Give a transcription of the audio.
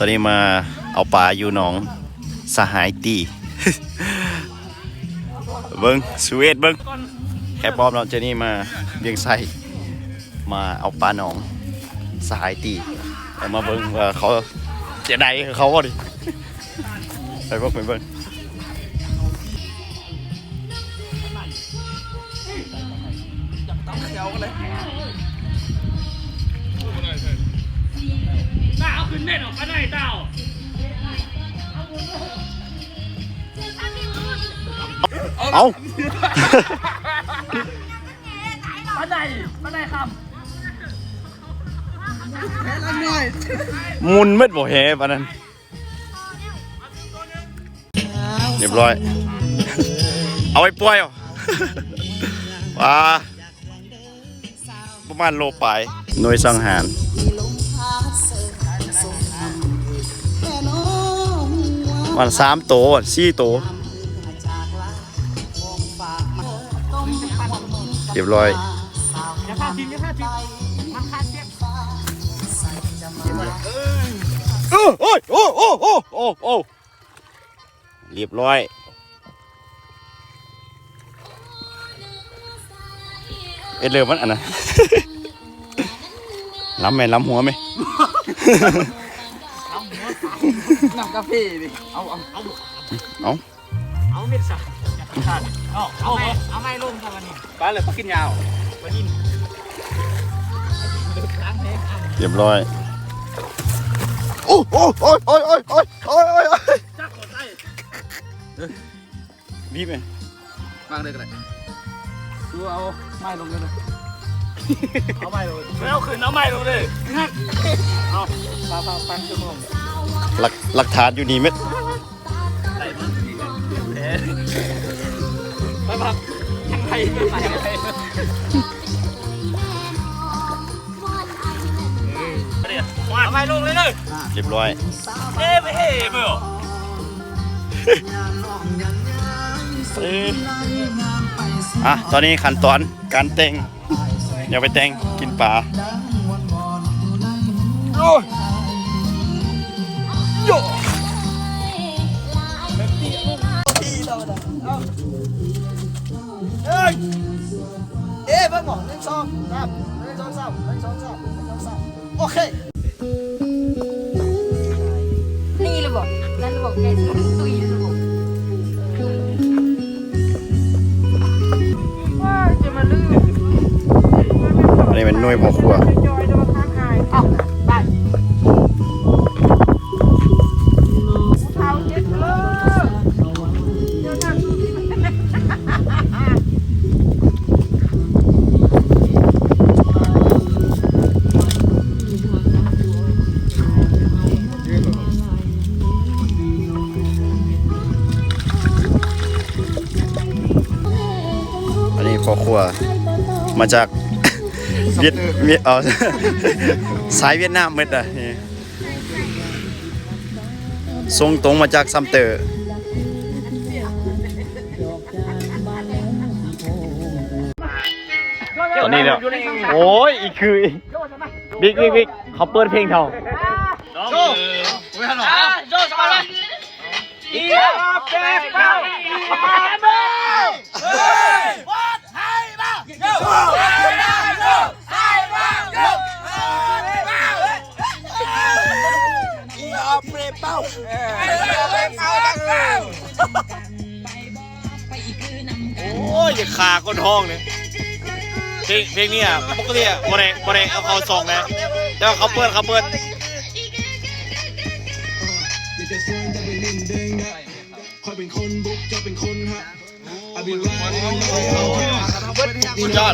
ຕອນນີ້ມາເອົາປາຢູ່ໜອງສະຫາຍຕີ ເບິ່ງ ສະເວັດເບິ່ງ ແຄບອມເນາະ ເທື່ອນີ້ມາວຽງໄຊ ມາເອົາປາໜອງສະຫາຍຕີ ເອົາມາເບິ່ງວ່າເຂົາຈະໄດ້ຄືເຂົາບໍ່ນີ້ ໄປເບິ່ງ ໄປເບິ່ງ. ເອົາ ປາໄດ້ ປາໄດ້ຄຳ ໝຸນໝົດບໍ່ແຫປານນັ້ນ. ຮຽບຮ້ອຍ ເອົາໄປປ່ອຍ ປາ ປະມານໂລປາຍ ໜ່ວຍສັງຫານ ປະມານສາມໂຕ ສີ່ໂຕ ຮຽບຮ້ອຍ ເອີ ໂອ້ຍ ໂອ້ ໂອ້ ໂອ້ ໂອ້ ໂອ້ ຮຽບຮ້ອຍ ເອັດເລີມັນອັນນັ້ນ ລຳແມ່ ລຳຫົວແມ່ ນ້ຳກາເຟນີ້ ເອົາ ເອົາ ເອົາ ເອົາ ເອົາເມັດຊະ ເອົາ ເອົາ ເອົາໄມ້ລົງຊະບັດນີ້ ປາເລີຍ ປາກິນຫຍ້າ ປານິນ ຮຽບຮ້ອຍ ໂອ້ ໂອ້ ໂອ້ຍ ໂອ້ຍ ໂອ້ຍ ບີບແມ່ ວາງເລີຍກໍໄດ້ ຄືເອົາໄມ້ລົງເລີຍ ເອົາໄມ້ລົງ ເອົາຂຶ້ນ ເອົາໄມ້ລົງເລີຍ ເອົາ ປາ ປາ ປັນຄືໝອງ ຫຼັກ ຫຼັກຖານຢູ່ນີ້ເມັດ ໄປພັກ ຍັງໄປ ຍັງໄປ ເອົາໄມ້ລົງເລີຍເດີ ຮຽບຮ້ອຍ ເອີ ເອີ ເອີ ເອີ ອ່ະ ຕອນນີ້ຂັ້ນຕອນການແຕ່ງ ດຽວໄປແຕ່ງກິນປາ ໂອ້ຍ ໂຢ ເອີຍ ເອີ ເບິ່ງບໍ່ ໜຶ່ງ ສອງ ສາມ ໜຶ່ງ ສອງ ສາມ ໜຶ່ງ ສອງ ສາມ ໜຶ່ງ ສອງ ສາມ ໂອເຄ ນີ້ລະບໍ ນັ້ນລະບໍ ໃຫຍ່ສຸດ ຕຸ້ຍລະບໍ ເອີ ຈະມາລືມ ອັນນີ້ແມ່ນໜ່ວຍພໍ່ຄົວ ເອົ້າ ໄດ້ ເຂົາເຈັບເດີ. ອັນນີ້ພໍ່ຄົວມາຈາກຫວຽດ ຫວຽດ ເອີ ສາຍຫວຽດນາມໝົດອະ. ສົ່ງຕົງມາຈາກຊຳເຕີ ຕອນນີ້ແລ້ວ ໂອ້ຍ ອີກຄື ບິກ ບິກ ບິກ ເຂົາເປີດເພງເຖົ້າ. ໂອ້ຍ ຢາກຂ້າຄົນຮ້ອງນີ້ ເພງ ເພງນີ້ອະ ປົກກະຕິອະ ບໍ່ໄດ້ ບໍ່ໄດ້ເອົາເຂົ້າຊ່ອງນະ ແຕ່ວ່າເຂົາເປີດ ເຂົາເປີດ. ສຸດຍອດ.